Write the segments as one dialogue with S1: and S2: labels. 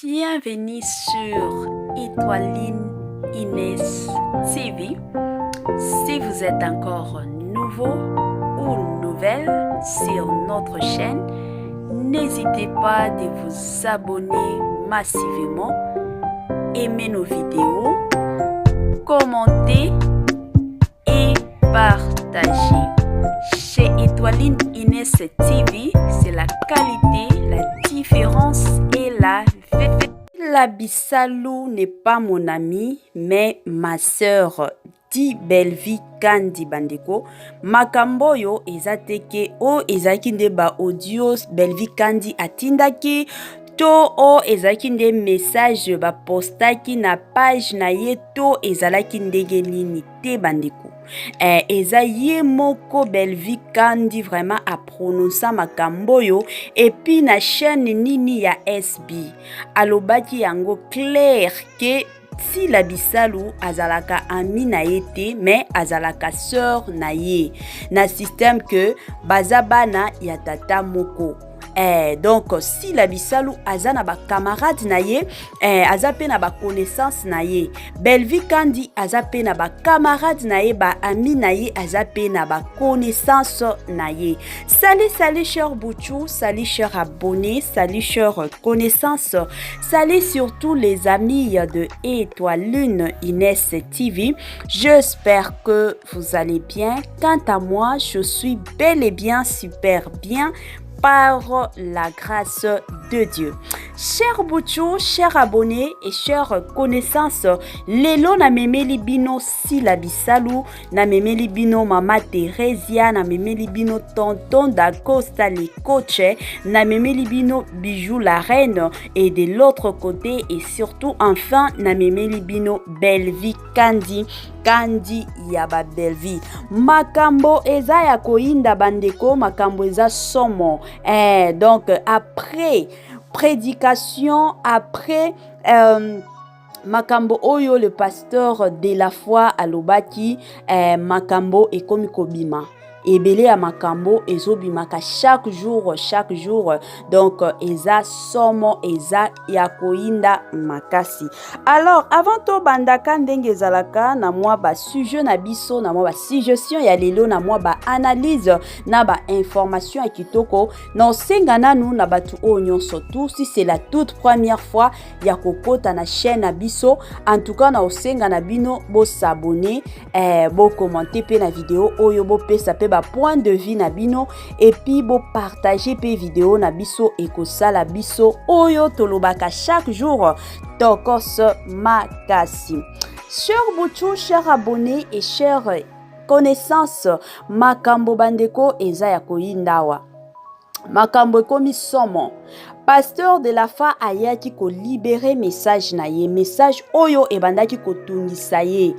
S1: Bienvenue sur Étoiline Inès TV. Si vous êtes encore nouveau ou nouvelle sur notre chaîne, n'hésitez pas de vous abonner massivement, aimer nos vidéos, commenter et partager. Chez Étoiline Inès TV, c'est la qualité, la différence et la La Bisalou n'est pas mon ami, mais ma sœur dit Bellevie Kandi. Bandeko, makambo oyo eza te ke oyo ezalaki nde ba audios Bellevie Kandi atindaki to oyo ezalaki nde message bapostaki na page na ye to ezalaki ndenge nini te. Bandeko, eza ye moko Bellevie Kandi vraiment aprononça makambo oyo. Et puis na chaîne nini ya SB alobaki yango clair ke Sila Bisalu azalaka ami na ye te, mais azalaka sœur na ye na système ke baza bana ya tata moko. Donc Sila Bisalu aza na bacamarade na ye, aza mpe na baconnaissance na ye. Bellevie Kandi aza mpe na bacamarade na ye, baami na ye, aza mpe na baconnaissance na ye. Salut, salut cher Bouchou, salut cher abonné, salut cher connaissance, salut surtout les amis de Étoile Lune Inès TV. J'espère que vous allez bien. Quant à moi, je suis bel et bien super bien par la grâce de Dieu. Cher Bouchou, cher abonné et chère connaissance, lelo na memeli bino Sila Bisalu, na memeli bino Mama Theresia, na memeli bino Tonton Dacosta les coach, na memeli bino Bijou la reine et de l'autre côté et surtout enfin na memeli bino Bellevie Kandi, Kandi ya ba Bellevie. Makambo eza ya koyinda, bandeko, makambo eza somo. Donc après prédication, après makambo oyo le pasteur de la foi alobaki, makambo ekomi kobima ebele ya makambo ezobimaka chaque jour, chaque jour. Donc eza somo, eza ya koyinda makasi. Alors avant tobandaka ndenge ezalaka na mwa basujet na biso, na mwa basuggestion ya lelo, na mwa baanalyse na bainformation ya kitoko, na osenga nanu na bato oyo nyonso tout, si c'est la toute première fois ya kokota na chaîne na biso, en tout cas na osenga na bino bos'abonner, bocommenter mpe na video oyo, bopesa mpe bapoint de vue na bino et puis bopartager mpe video na biso. Ekosala biso oyo tolobaka chaque jour, tokos makasi. Cher Bouchou, cher abonné et cher connaissance, makambo, bandeko, eza ya koyinda awa. Makambo ekomi somo. Pasteur de la foi ayaki kolibérer message na ye, message oyo ebandaki kotungisa ye,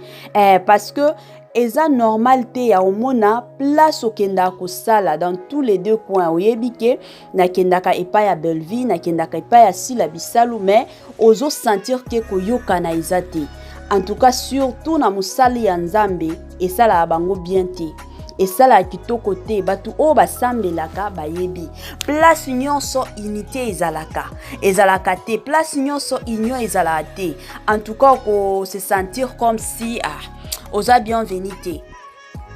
S1: parce que eza normal te ya omona place okendaka kosala dans tous les deux coins. Oyebi ke nakendaka epai ya Bellevie, nakendaka epai ya Sila Bisalu, mais ozosentir ke koyokana eza te. En tout cas surtout na mosali ya Nzambe, esalaka bango bien te, esalaka kitoko te. Bato oyo basambelaka bayebi, place nyonso unité ezalaka te, place nyonso union ezalaka te. En tout cas se sentir comme si, ah, oza bienvenu te,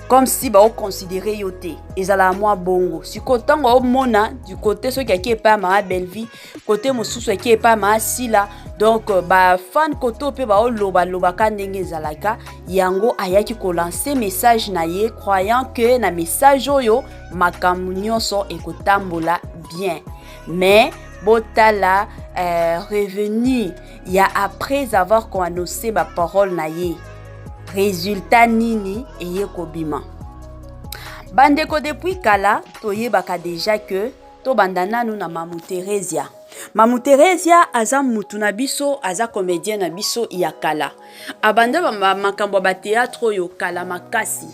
S1: comme si baoconsidérer yo te, ezalaka mwa bongo. Sikoyo ntango omona du côté soki aki epai ya mama Bellevie, côté mosusu aki epai ya mama Sila, donc bafan kote mpe baolobalobaka ndenge ezalaka yango. Ayaki kolancer message na ye, croyant que na message oyo makambo nyonso ekotambola bien. Mais botala revenu ya après avoir koannoncer baparole na ye, résultat nini eye kobima. Bandeko, depuis kala toyebaka déjà ke tobanda nanu na Mamu Theresia. Mamu Theresia aza mutu na biso, aza comédien na biso ya kala, abanda makambo ya bathéâtre oyo kala makasi.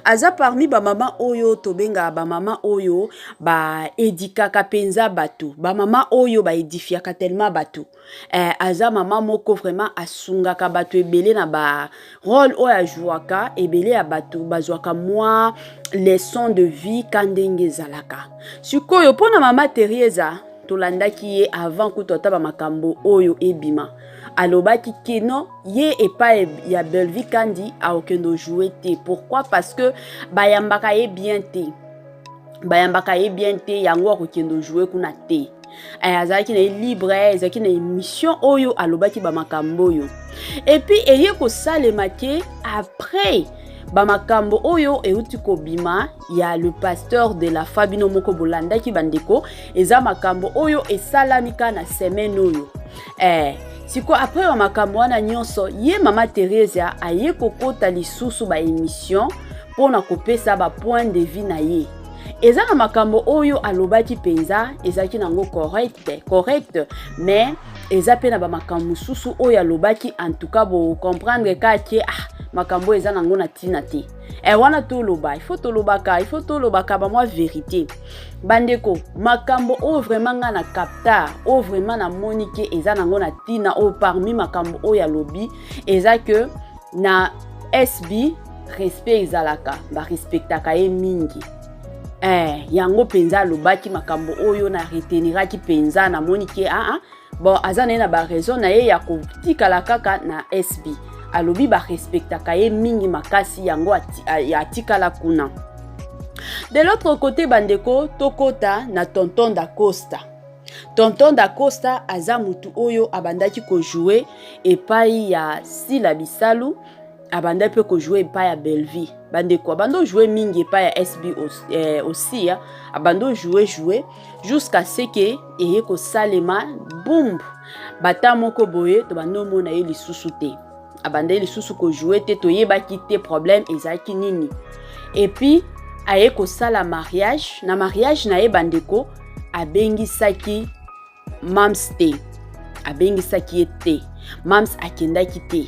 S1: Aza parmi bamama oyo tobengaka bamama oyo baéduquaka mpenza bato, bamama oyo baédifiaka tellement bato. Aza mama moko vraiment asungaka bato ebele na barôle oyo ajwaka. Ebele ya bato bazwaka mwa leçon de vie ka ndenge ezalaka. Sikoyo mpona mama Teresa Tolandaki ye avant kutu ata bamakambo oyo ebima. Alobaki ke non, ye epai ya Bellevue Kandi akokende ojouer te. Pourquoi? Parce que bayambaka ye bien te, bayambaka ye bien te, yango akokende ojouer kuna te. Azalaki na ye libre, ezalaki na émission oyo alobaki bamakambo oyo. Et puis eye kosalema ke après bamakambo oyo euti kobima ya le pasteur de la foi, bino moko bolandaki bandeko, eza makambo oyo esalami kaka na semaine oyo. Sikoyo après bamakambo wana nyonso, ye mama Theresia aye kokota lisusu baémission mpona kopesa bapoint de vue na ye. Eza na makambo oyo alobaki mpenza ezalaki nango correct, mais eza mpe na bamakambo mosusu oyo alobaki, en tout cas bocomprendre kaka ke ah, makambo oyo eza nango na ntina te. Wana toloba, il faut tolobaka, il faut tolobaka bamwa vérité, bandeko. Makambo oyo vraiment nga na capter, oyo vraiment namoni ke eza nango na ntina, oyo parmi makambo oyo alobi eza ke na SB respect ezalaka, barespectaka ye mingi. Yango mpenza alobaki makambo oyo na reteniraki mpenza, namoni ke ah, ah, bon, aza na ye na baraison na ye ya kotikala kaka na SB. Alobi barespectaka ye mingi makasi, yango atikala kuna. De l'autre côté, bandeko, tokota na tonton Dacosta. Tonton Dacosta aza mutu oyo abandaki kojouer epai ya Sila Bisalu, abandaki mpe kojouer epai ya Bellevue. Bandeko, abandi ojouer mingi epai ya SB aussi, abandi ojouer jouer jusqu'à ce ke eye kosalema bumbu bata moko boye, tobandi omona ye lisusu te, abandaki lisusu kojouer te, toyebaki te problème ezalaki nini. Et puis aye kosala mariage. Na mariage na ye, bandeko, abengisaki Mams te, abengisaki ye te. Mams akendaki te.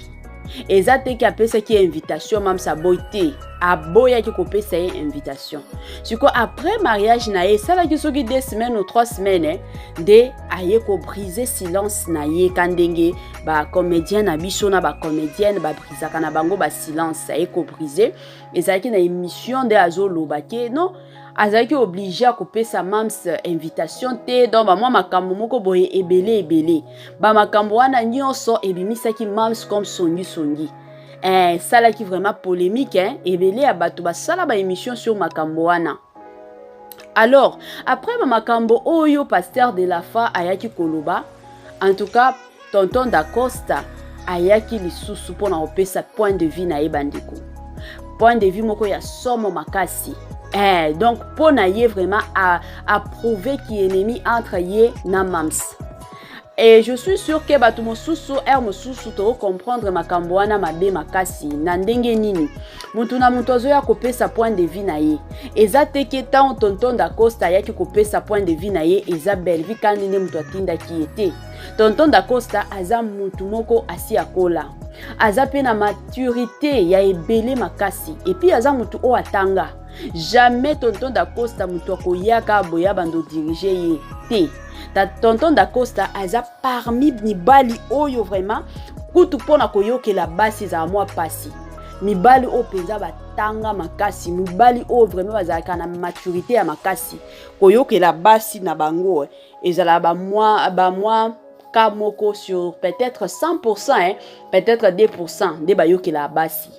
S1: Eza te ke apesaki ye invitation, Mams aboyi te, aboyaki kopesa ye invitation. Sikoyo après mariage na ye, esalaki soki 2 semaines ou 3 semaines nde aye kobriser silence na ye, ka ndenge bacomédien na biso na bacomédienne babrisaka na bango basilence. Aye kobriser, ezalaki na émission nde azoloba ke non, azalaki obligé akopesa Mams invitation te. Donc bamwa makambo moko boye ebele ebele, bamakambo wana nyonso ebimisaki Mams comme songisongi. Esalaki vraiment polémique, hein? Ebele ya bato basala baémission sur makambo wana. Alors après bamakambo oyo pasteur de la foi ayaki koloba, en tout cas tonton Dacosta ayaki lisusu mpona kopesa point de vue na ye. Bandeko, point de vue moko ya somo makasi. Donc mpo na ye vraiment approuver ki ennemi entre ye na Mams. Et je suis sûr ke bato mosusu, ere mosusu tokocomprendre makambo wana mabe makasi. Na ndenge nini? Motu na moto azoya kopesa point de vue na ye. Eza te ke ntango tonton Dacosta ayaki kopesa point de vue na ye, eza Bellevue Kandi nde moto atindaki ye te. Tonton Dacosta aza motu moko asi akola, aza mpe na maturité ya ebele makasi, et puis aza motu oyo atanga. Jamais tonton Dacosta moto akoyaka boya bando diriger ye te. Ta tonton Dacosta aza parmi mibali oyo vraiment kutu mpona koyokela basi ezala mwa pasi. Mibali oyo mpenza batanga makasi, mibali oyo vraiment bazalaka na maturité ya makasi, koyokela basi na bango ezala bamwa ka moko sur peut-être 100%, hein, peut-être 2% nde bayokela basi.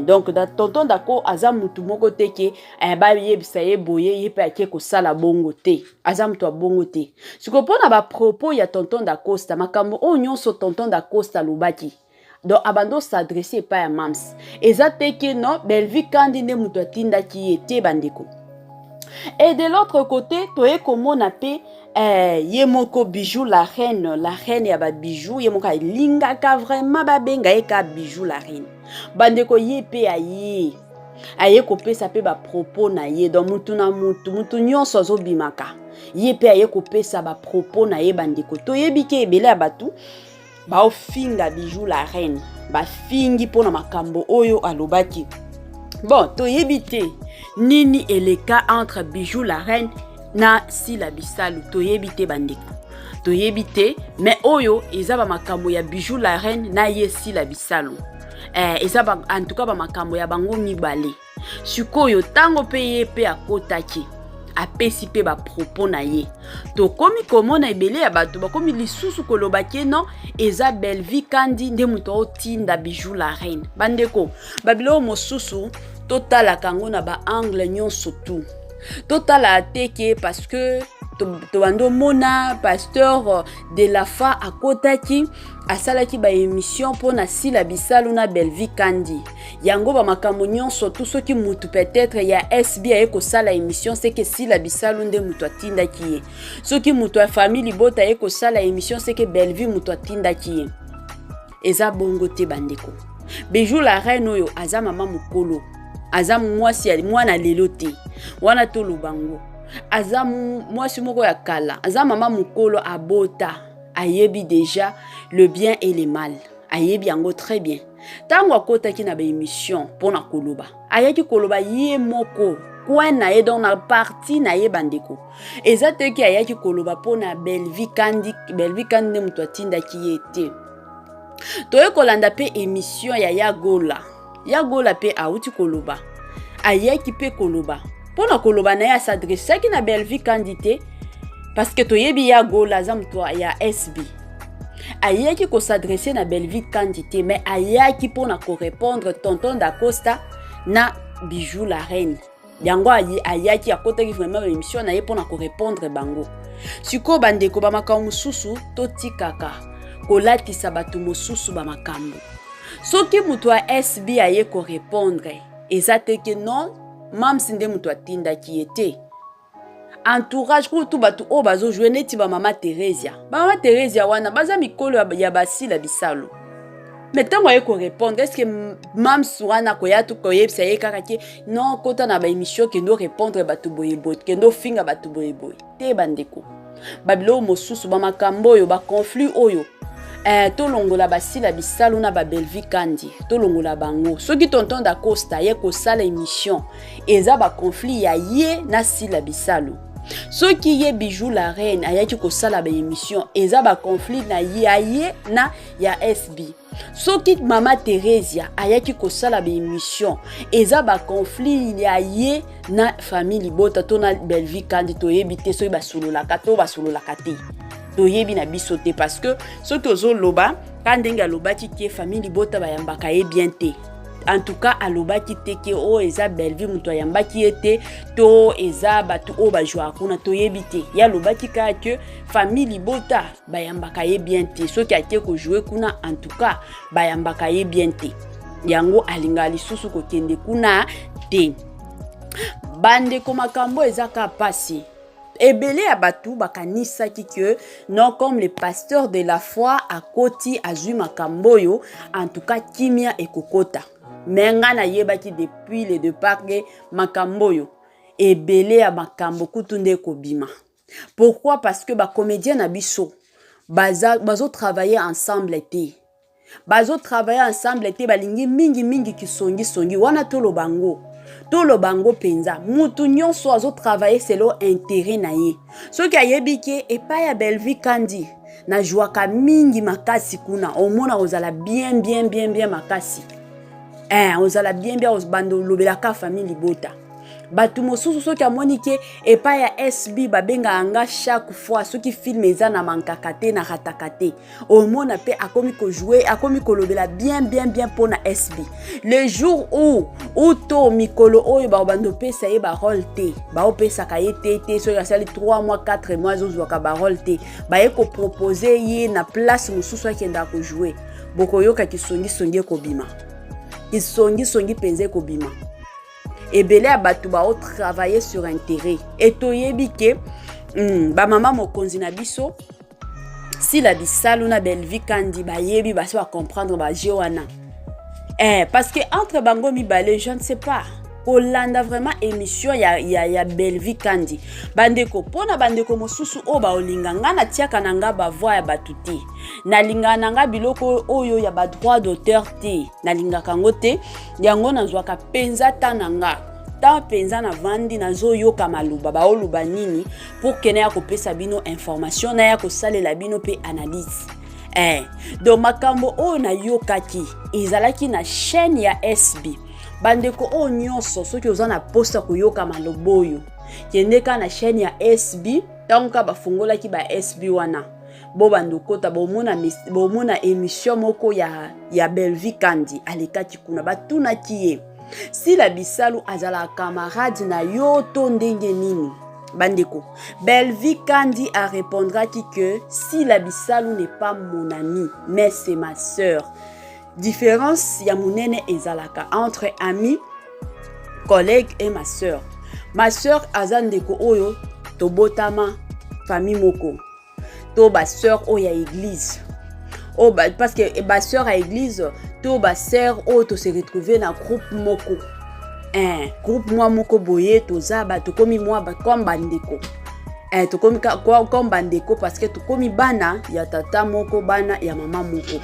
S1: Donc da, tonton Dako aza mutu moko te ke bayebisa ye boye, ye mpe ake kosala bongo te. Aza mutu ya bongo te. Sikoyo mpo na bapropos ya tonton Dacosta, makambo oyo nyonso tonton Dacosta alobaki, donc abandi os'adresser epai ya Mams. Eza te ke non, Bellevue Kandi nde moto atindaki ye te, bandeko. Et de l'autre côté, toye komona mpe ye moko Bijou la reine, la reine ya babijou, ye moko alingaka vraiment babenga ye ka Bijou la reine. Bandeko, ye mpe aye kopesa mpe bapropos na ye. Donc mutu na mutu, mutu nyonso azobimaka, ye mpe aye kopesa bapropos na ye. Bandeko, toyebi ke ebele ya bato baofinga Bijou la reine, bafingi mpona makambo oyo alobaki. Bon, toyebi te nini eleka entre Bijou la reine na Sila Bisalu, toyebi te bandeko, toyebi te. Mais oyo eza bamakambo ya Bijou la reine na ye Sila Bisalu, eza en tout cas bamakambo ya bango mibale. Sikoyo ntango mpe ye mpe akotaki, Apesi mpe bapropos na ye. Tokomi komona ebele ya bato bakomi lisusu koloba ke non, eza Bellevue Kandi nde moto aotinda Bijou la Reine. Bandeko, babiloko mosusu totalaka yango na baangle nyonso tu. Totala te ke parce que tobandi omona pasteur de la foi akotaki, asalaki baémission mpo na Sila Bisalu na Bellevue Kandi. Yango bamakambo nyonso tu, soki mutu peut-être ya SB aye kosala émission, c'est que Sila Bisalu nde mutu atindaki ye. Soki mutu ya famille libota aye kosala émission, c'est que Bellevue mutu atindaki ye. Eza bongo te, bandeko. Bijou la Reine oyo aza mama mokolo, aza mwasi ya mwana lelo te. Wana toloba ngo, aza mwasi moko ya kala, aza mama mokolo, abota, ayebi déjà le bien et le mal, ayebi yango très bien. Ntango akotaki na baémission mpona koloba, ayaki koloba ye moko coin na ye, donc na parti na ye. Bandeko, eza te ke ayaki koloba mpona Bellevue Kandi, Bellevue Kandi nde moto atindaki ye te. Toye kolanda mpe émission ya Yagola. Yagola mpe awuti koloba, ayaki mpe koloba. Mpona koloba na ye, as'adressaki na Bellevue Kandi te, parce que toyebi Yagola aza moto ya SB. Ayaki kos'adresser na Bellevue Kandi te, mais ayaki mpona korépondre tonton Dacosta na Bijou la Reine. Yango ayaki, akotaki vraiment émission na ye mpona korépondre bango. Sikoyo bandeko, bamakambo mosusu totikaka kolatisa bato mosusu bamakambo. Soki moto ya SB aye korépondre, eza te ke non, Mams nde moto atindaki ye te. Entourage kutu, bato oyo bazojouer neti bamama Theresia, bamama Theresia wana baza mikolo ya Basila Bisalo. Mais ntango aye korépondre, est-ce Mams wana koya to koyebisa ye kaka ke non, kota na baémission, kende orépondre bato boyeboye, kende ofinga bato boyeboye? Te, bandeko. Babiloko mosusu, bamakambo oyo, baconflit oyo, tolongola Basila Bisalu na baBellevue Kandi, tolongola bango. Soki tonton Dacosta ye kosala émission, eza baconflit ya ye na Sila Bisalu. Soki ye Bijou la Reine ayaki kosala baémission, eza baconflit na ye, ya ye na ya SB. Soki mama Theresia ayaki kosala baémission, eza baconflit ya ye na famille libota to na Bellevue Kandi. Toyebi te soki basololaka to basololaka te, toyebi na biso te, parce que soki ozoloba ka ndenge alobaki ke famille libota bayambaka ye bien te, en tout cas alobaki te ke oyo eza Bellevue moto ayambaki ye te to eza bato oyo bajwaka kuna, toyebi te. Ye alobaki kaka ke famille libota bayambaka ye bien te. Soki ake kojouer kuna, en tout cas bayambaka ye bien te, yango alingaka lisusu kokende kuna te. Bandeko, makambo eza kaka pasi. Ebele ya bato bakanisaki ke non, comme le pasteur de la foi akoti, azwi makambo oyo, en tout cas kimia ekokota. Mais ngai nayebaki depuis le départ ke makambo oyo, ebele ya makambo kutu nde ekobima. Pourquoi? Parce que bacomédien na biso bazotravailler ensemble te, bazotravailler ensemble te. Balingi mingimingi kisongisongi wana. Toloba ngo, toloba yango mpenza, mutu nyonso azotravailler selon intérêt na ye. Soki ayebi ke epai ya Bellevue Kandi najwaka mingi makasi kuna, omona kozala bien bien bien bien makasi, ozala bien bien, bando olobelaka famille libota. Bato mosusu, soki amoni ke epai ya SB babengaka nga chaque fois, soki film eza na mankaka te, na rataka te, omona mpe akomi kojouer, akomi kolobela bien bien bien mpona SB. Le jour où to mikolo oyo bakobanda opesa ye barole te, baopesaka ye te te, soki asali 3 mois, 4 mois, azozwaka barole te, baye koproposer ye na place mosusu akendaka kojouer, bokoyoka kisongisongi ekobima, kisongisongi mpenza ekobima. Ebele ya bato baotravailler sur intérêt. E toyebi ke bamama mokonzi na biso Sila Bisalu na Bellevue Kandi bayebi, basi bacomprendre bajeu wana, parce que entre bango mibale, je ne sais pas, kolanda vraiment émission ya Bellevue Kandi. Bandeko, mpona bandeko mosusu oyo baolinga nga, natiaka na nga bavoix ya bato te. Nalingaka na nga biloko oyo ya badroit d'auteur te, nalingaka yango te. Yango nazwaka mpenza ta na nga ta mpenza, navandi, nazoyoka maloba baoloba nini pour ke naya kopesa bino information, naya kosalela bino mpe analyse. Donc makambo oyo nayokaki ezalaki na chaîne ya SB. Bandeko oyo nyonso, soki oza na posa koyoka maloba oyo, Kende kaka na chaîne ya SB, ntango kaka bafungolaki ba SB wana, bobanda okota, bomona, bomona émission moko ya Bellevue Kandi alekaki kuna. Batunaki ye: Sila Bisalu azalaka camarade na yo to ndenge nini? Bandeko, Bellevue Kandi arépondraki que Sila Bisalu n'est pas mon ami, mais c'est ma sœur. Différence ya monene ezalaka entre ami, collègue et ma sœur. Ma sœur aza ndeko oyo tobotama famille moko, to basœur oyo ya église oyo ba, parce que basœur ya église to basœur oyo tose retrouve na groupe moko, groupe mwa moko boye, toza ba tokomi mwa comme bandeko, tokomi comme bandeko parce que tokomi bana ya tata moko, bana ya mama moko.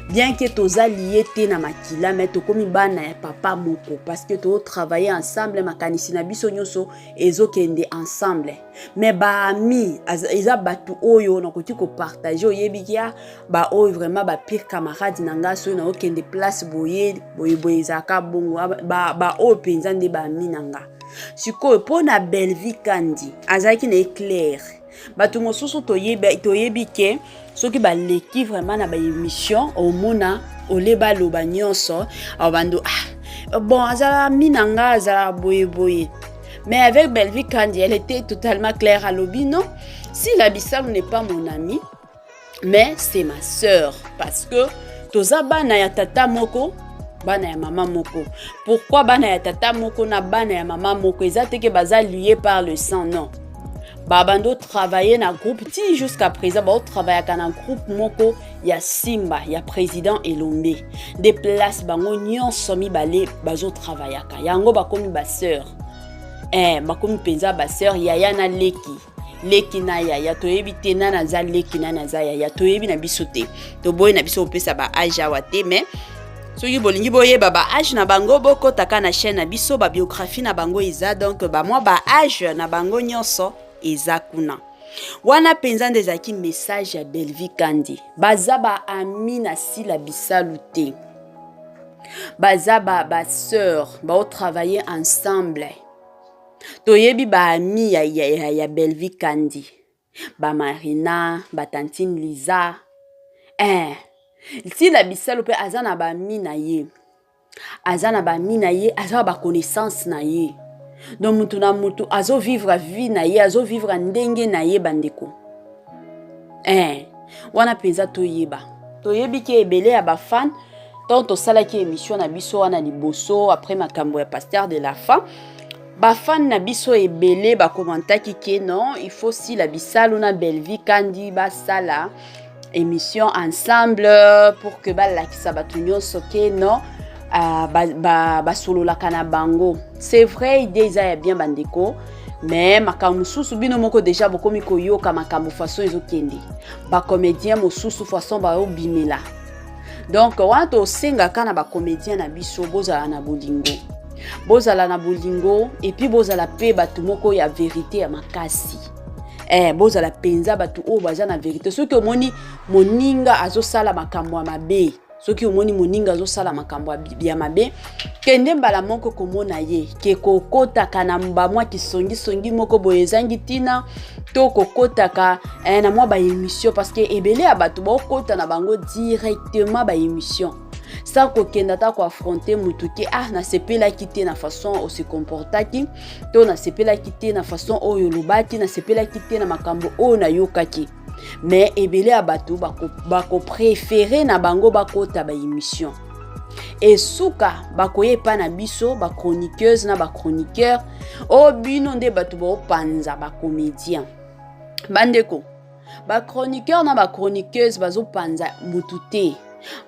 S1: Bien que toza lié te na makila, mais tokomi bana ya papa moko parce que totravaille ensemble, makanisi na biso nyonso ezokende ensemble. Mais baamis eza bato oyo nakoki kopartage, oyebiki ya baoyo vraiment bapire camarade na nga. Soki naokende place boye boye boye, ezalaka bongo, baoyo mpenza nde baamis na nga. Sikoyo, mpo na Bellevue Kandi, azalaki na éclair. Bato mosusu toyebi ke soki baleki vraiment na baémission, omona ole baloba nyonso, bando: ah bon, azala ami na nga, azala boye boye. Mais avec Bellevue Kandi, elle était totalement claire. Alobi: non, Sila Bisalu n'est pas mon ami, mais c'est ma sœur, parce que toza bana ya tata moko, bana ya mama moko. Pourquoi bana ya tata moko na bana ya mama moko? Eza te ke baza lié par le sang, non. Babandi travailler na groupe ti jusqu'à présent, baotravaillaka na groupe moko ya Simba ya président Elombe nde place bango nyonso mibale bazotravaillaka. Yango bakomi basœur, bakomi mpenza basœur, yaya na leki, leki na yaya. Toyebi te nani aza leki, nani aza yaya, toyebi na biso te. Toboyi na biso kopesa baâge awa te, mais soki bolingi boyeba baâge na bango, bokɔtaka na chaîne na biso, babiographie na bango eza. Donc bamwa baâge na bango nyonso eza kuna. Wana mpenza nde ezalaki message ya Bellevue Kandi. Baza baamis na Sila Bisalu te, baza basœur, ba baotravaille ensemble. Toyebi baamis ya Bellevue Kandi, bamarina, batantine Liza. Sila Bisalu mpe aza na baamis na ye, aza na baamis na ye, aza na baconnaissance na ye. Donc mutu na mutu azovivre vie na ye, azovivre ndenge na ye. Bandeko, wana mpenza toyeba, toyebi ke ebele ya bafans, ntango tosalaki émission na biso wana liboso après makambo ya pasteur de la foi, bafans na biso ebele bakomantaki ke non, il faut Sila Bisalu na Bellevue Kandi basala émission ensemble pour que balakisa bato nyonso ke non, basololaka na bango. C'est vrai, idée eza ya bien, bandeko, mais makambo mosusu bino moko déjà bokomi koyoka makambo façon ezokende, bacomédien mosusu façon baobimela. Donc wana tosengaka na bacomédien na biso: bozala na bolingo, bozala na bolingo, et puis bozala mpe bato moko ya vérité ya makasi. Bozala mpenza bato oyo baza na vérité. Soki omoni moninga azosala makambo ya mabe, soki omoni moninga azosala makambo ya mabe, kende mbala moko komona ye, ke kokotaka na bamwa kisongisongi moko boye ezangi ntina, to kokotaka na mwa baémission, parce que ebele ya bato baokota na bango directement baémission sans kokenda ata koaffronter mutu ke: ah, nasepelaki te na façon ose comportaki, to nasepelaki te na façon oyo olobaki, nasepelaki te na makambo oyo nayokaki. Mais ebele ya bato bakopréférer na bango bakota baémission, esuka bakoya epa na biso bachroniqueuse na bachroniqueur oyo. Bino nde bato baopanza bacomédien. Bandeko, bachroniqueur na bachroniqueuse bazopanza mutu te.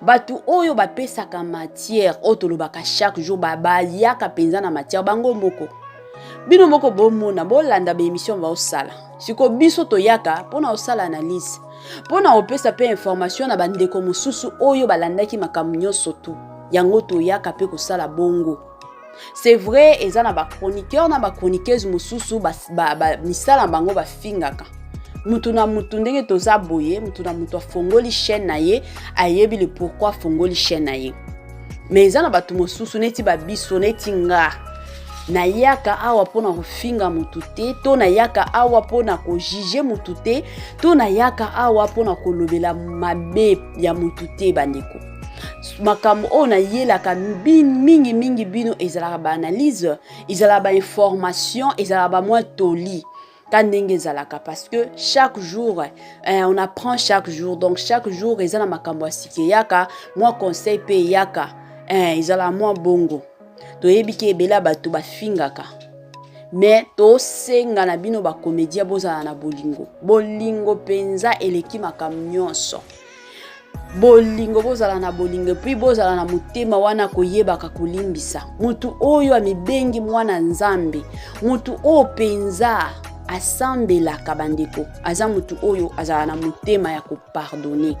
S1: Bato oyo bapesaka matière oyo tolobaka chaque jour, bayaka mpenza na matière bango moko. Bino moko bomona, bolanda baémission baosala. Sikoyo biso toyaka mpona kosala analyse, mpona kopesa mpe information na bandeko mosusu oyo balandaki makambo nyonso tu. Yango toyaka mpe kosala bongo. C'est vrai, eza na bachroniqueur na bachroniqueuse mosusu, misala na bango bafingaka mutu na mutu. Ndenge toza boye, mutu na mutu afongoli chaîne na ye, ayebi le pourquoi afongoli chaîne na ye. Mais eza na bato mosusu neti babiso, neti nga. Nayaka awa mpona kofinga motu te, to nayaka awa mpona kojuge motu te, to nayaka awa mpona kolobela mabe ya motu te. Bandeko, makambo oyo nayelaka mingi mingi bino ezalaka baanalyse, ezalaka bainformation, ezalaka bamwa toli ka ndenge ezalaka, parce que chaque jour on apprend chaque jour. Donc chaque jour eza na makambo ya sika eyaka, mwa conseil mpe eyaka, ezala mwa bongo. Toyebi ke ebele ya bato bafingaka, mais tosenga na bino bacomédien, bozala na bolingo. Bolingo mpenza eleki makambo nyonso. Bolingo, bozala na bolingo, et puis bozala na motema wana koyebaka kolimbisa. Motu oyo amibengi mwana Nzambe, motu oyo mpenza asambelaka, bandeko, aza motu oyo azala na motema ya kopardonner.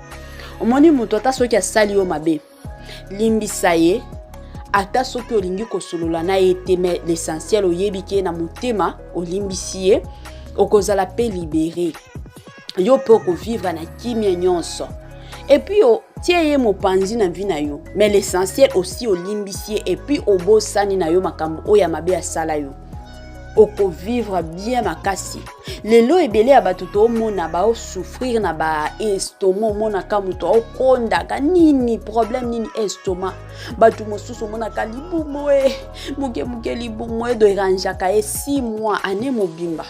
S1: Omoni, moto ata soki asali yo mabe, limbisa ye. Ata soki olingi kosolola na ye te, mais l'essentiel oyebi ke na motema olimbisi ye, okozala mpe libéré, yo mpe okovivre na kimia nyonso. Et puis otie ye mopanzi na vie na yo, mais l'essentiel aussi olimbisi ye, et puis obosani na yo makambo oyo ya mabe asala yo, okovivre bien makasi. Lelo ebele ya bato toomona baosouffrir na baestomac. Omonaka moto aokondaka nini, problème nini? Estomac. Bato mosusu omonaka libumu e moke moke, libumu edérangeaka ye 6 mois, année mobimba.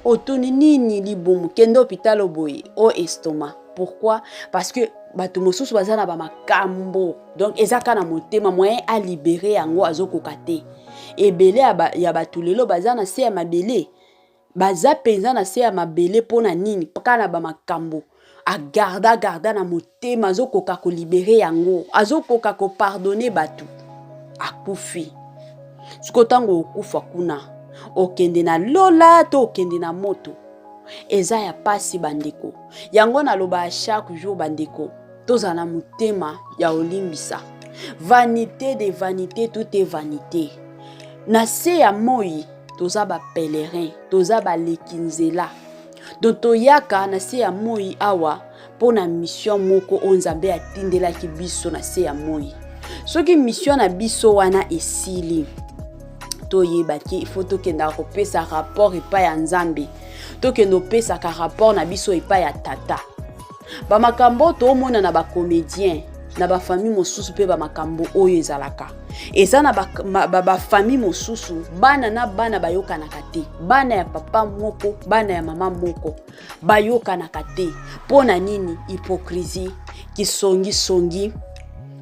S1: Otuni nini? Libumu. Kende hôpital boye, o estomac. Pourquoi? Parce que bato mosusu baza na bamakambo, donc eza kaka na motema, moyen alibérer yango azokoka te. Ebele ya bato lelo baza na se ya mabele, baza mpenza na se ya mabele. Mpo na nini? Kaka na bamakambo agarder garder na motema, azokoka kolibérer yango, azokoka kopardonner bato, akufi. Sikoyo ntango okufa kuna, okende na lola to okende na moto? Eza ya pasi, bandeko. Yango naloba chaque jour, bandeko, tozala na motema ya olimbisa. Vanité de vanité, tout est vanité. Na se ya moi toza bapèlerin, toza baleki nzela. Donc toyaka na se ya moi awa mpo na mission moko oyo Nzambe atindelaki biso na se ya moi. Soki mission na biso wana esili, toyebaki ifo tokendaka kopesa rapport epai ya Nzambe, tokende opesaka rapport na biso epai ya Tata. Bamakambo toomona na bacomédien, na bafamille mosusu mpe bamakambo oyo ezalaka, eza na bafamille ba, ba mosusu, bana na bana bayokanaka te, bana ya papa moko, bana ya mama moko bayokanaka te. Mpo na nini? Hypocrisie, kisongisongi,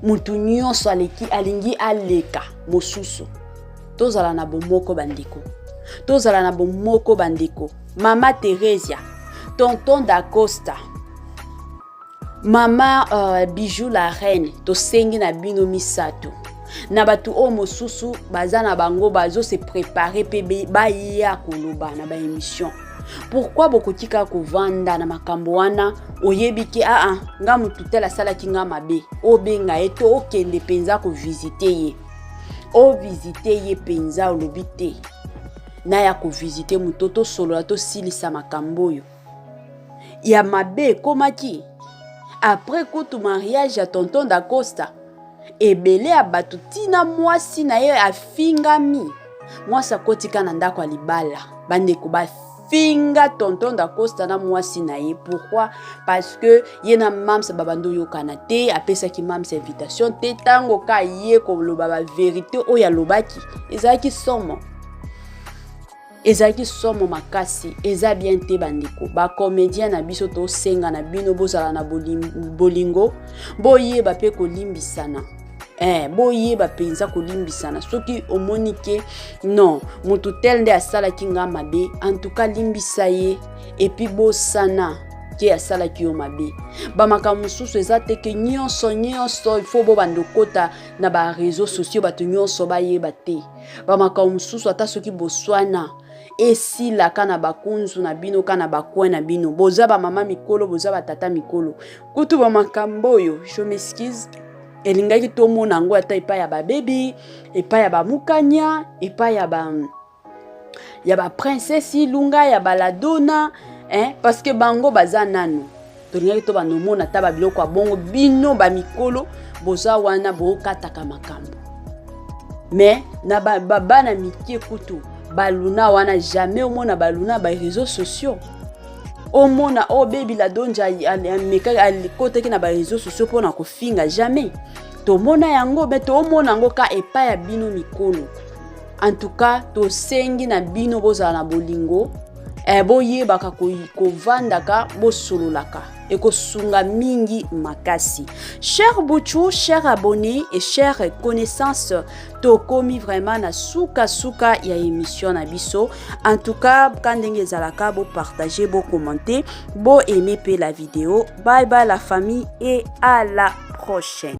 S1: mutu nyonso aleki, alingi aleka mosusu. Tozala na bomoko, bandeko, tozala na bomoko, bandeko. Mama Theresia, tonton Dacosta, mama Bijou la reine, tosengi na bino misato, na bato oyo mosusu baza na bango bazose préparer mpe baya koloba na baémission. Pourquoi bokoki kaka kovanda na makambo wana? Oyebi ke aa nga motu tel asalaki nga mabe, obenga ye to okende mpenza kovisiter ye, ovisiter ye mpenza. Olobi te naya kovisiter moto, tosolola, tosilisa makambo oyo ya mabe ekomaki après kutu mariage ya tonton Dacosta. Ebele ya bato, ntina mwasi na ye afingami, mwasi akotika na ndako ya libala. Bandeko, bafinga tonton Dacosta na mwasi na ye. Pourquoi? Parce que ye na mams babandi oyokana te, apesaki mams invitation te. Ntango ka ye koloba bavérité oyo alobaki ezalaki somo, ezalaki somo makasi. Eza bien te, bandeko bacomédien na biso. Tosenga na bino bozala na bolingo, boyeba mpe kolimbisana. Boyeba mpenza kolimbisana. Soki omoni ke non, motu tel nde asalaki nga mabe, en tout cas limbisa ye, et puis bosana ke asalaki yo mabe. Bamakambo mosusu eza te ke nyonso nyonso ifo bobanda okota na baréseaux sociaux, bato nyonso bayeba te. Bamakambo mosusu, ata soki boswana, esilaka na bakunzu na bino, ka na bacoin na bino. Boza bamama mikolo, boza batata mikolo. Kutu bamakambo oyo, je m'excuse, elingaki tomona yango ata epai ya babebi, epai ya bamukanya, epai ya ba ya baprincesse Ilunga, ya baladona, hein? Parce que bango baza nanu, tolingaki to bandomona ata babiloko ya bongo. Bino bamikolo boza wana, bookataka makambo. Mais na bana ba mike kutu, baluna wana, jamais omona baluna ba réseaux sociaux, omona oyo Baby La Dondja amekaki, akotaki na ba réseaux sociaux mpona kofinga. Jamais tomona yango. Me toomona yango ka epai ya bino mikolo. En tout cas, tosengi na bino bozala na bolingo, boyebaka kovandaka, bosololaka, ekosunga mingi makasi. Cher Buchu, cher abonné et cher connaissance, tokomi vraiment na suka-suka ya émission na biso. En tout cas, ka ndenge ezalaka, bopartage, bocommenter, boaimer mpe la vidéo. Bye bye la famille et à la prochaine.